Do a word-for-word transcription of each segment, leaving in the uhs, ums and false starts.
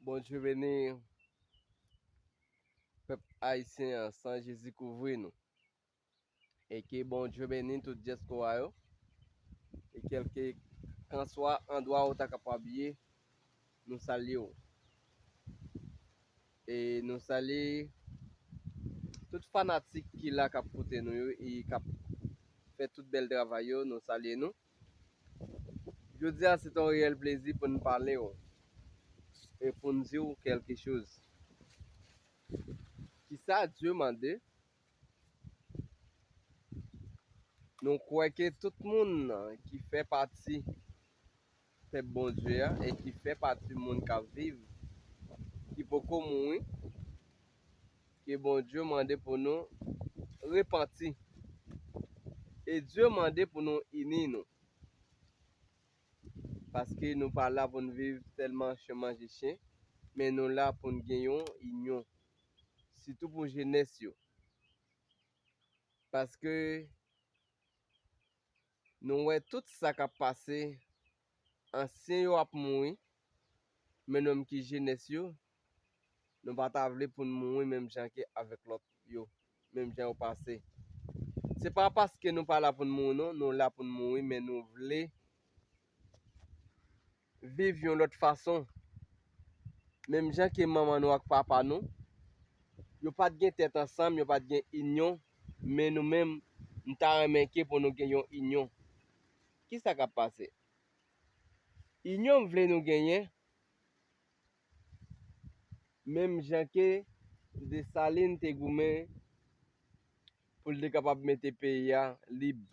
Bondye beni pèp ayisyen an, san Jezi kouvri nou. E ke Bondye beni tout dyaspora yo. E kèlke kanswa andwa ou ta kapab ye, nou salye w. E nou salye tout fanatik ki la k ap koute nou yo e k ap fè tout bèl travay yo, nou salye nou. Jodi a, se t on reyèl plezi pou n pale w e pou n di w kèlke choz. Kisa Dye mande? Nou kwè ke tout moun ki fè pati pèp Bondye a e ki fè pati moun k ap viv, ki poko mouri, ke Bondye mande pou nou repanti. E Dye mande pou nou ini nou. Paske nou pa la pou n viv sèlman chan manje chen, men nou la pou n gen yon inyon. Sitou pou jenès yo. Paske nou wè tout sa k ap pase, ansyen yo ap mouri, men nou menm ki jenès yo, nou pa ta vle pou n mouri menm jan ke avèk lòt yo, menm jan yo pase. Se pa paske nou pa la pou n mouri non, nou la pou n mouri, men nou vle viv yon lòt fason. Menm jan ke manman nou ak papa nou, yo pa t gen tèt ansanm, yo pa t gen inyon, men nou menm, m ta renmen ke pou nou gen yon inyon. Kisa k ap pase? Inyon m vle nou genyen, menm jan ke Desalin te goumen pou l te kapab mete peyi a lib.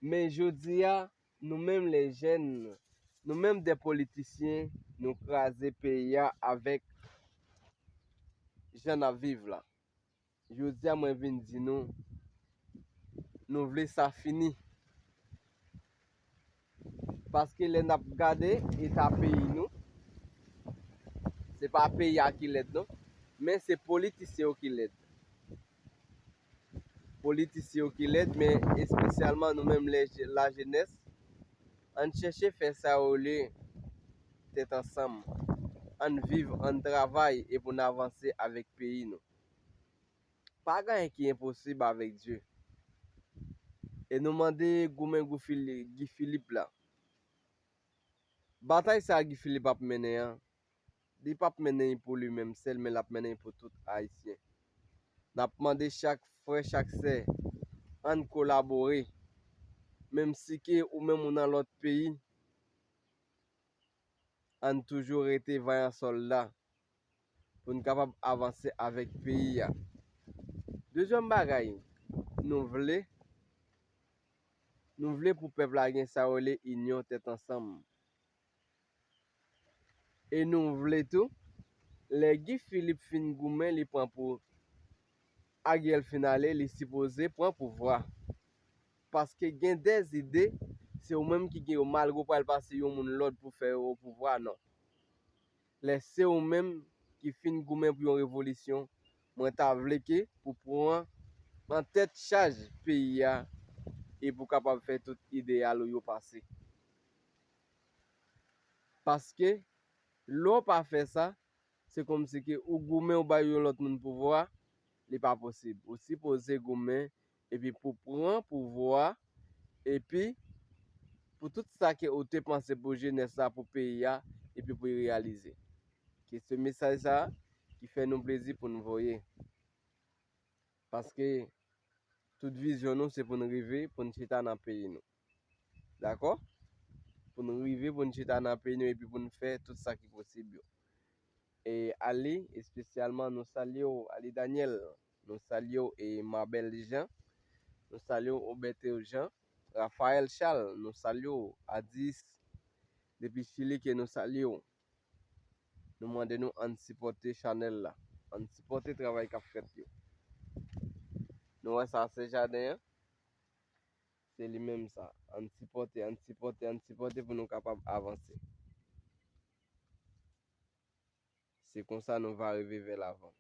Men jodi a, nou menm lè jèn, nou menm dè politisyen, nou kraze peyi a avèk jan n ap viv la. Jodi a, mwen vin di nou, nou vle sa fini. Paske lè n ap gade eta peyi nou, se pa peyi a ki lèd non, men se politisyen yo ki lèd. Politisyen yo ki lèd, men espesyalman nou menm lè je-, lajenès, ann chèche fè sa yo rele tèt ansanm. Ann viv, ann travay e pou n avanse avèk peyi nou. Pa gen anyen ki enposib avèk Dye. E nou mande goumen Gou Fili-, Guy Philippe la. Batay sa Guy Philippe ap mennen an, li p ap mennen l pou li menm sèl, men l ap mennen l pou tout Ayisyen. N ap mande chak frè, chak sè, ann kolabore. Menm si ke ou menm ou nan lòt peyi, ann toujou rete vayan sòlda pou n kapab avanse avèk peyi a. Dezyèm bagay, nou vle, nou vle pou pèp la gen sa yo rele inyon tèt ansanm. E nou vle tou, lè Guy Philippe fin goumen, li pran pou Ariel fin ale, li sipoze pran pouvwa. Paske gen de zide, se ou menm ki gen yo, malgre w pral pase yon moun lòd pou fè yo o pouvwa, non. Lè se ou menm ki fin goumen pou yon revolisyon, mwen ta vle ke pou pran an tèt chaj peyi a e pou kapab fè tout ideyal ou yo pase. Paske lè w pa fè sa, se kòmsi ke ou goumen ou bay yon lòt moun pouvwa, li pa posib. Ou sipoze goumen epi pou pran pouvwa, epi pou tout sa ke ou te panse pou jenès la, pou peyi a, epi pou y reyalize. Ke se mesaj sa a ki fè nou plezi pou n voye. Paske tout vizyon nou se pou n rive, pou n chita nan peyi nou. Dakò? Pou n rive, pou n chita nan peyi nou, epi pou n fè tout sa ki posib yo. E Ali, espesyalman, nou salye w, Ali Daniel. Nou salye w, e Mabel Jean. Nou salye w, Oberto Jean. Raphaël Charles, nou salye w, Adis. Depi Chili ke nou salye w. Nou mande nou ann sipòte chanèl la. Ann sipòte travay k ap fèt yo. Nou wè sa se jaden an. Se li menm sa. Ann sipòte, ann sipòte, ann sipòte pou nou kapab avanse. Se konsa nou va rive vè lavan.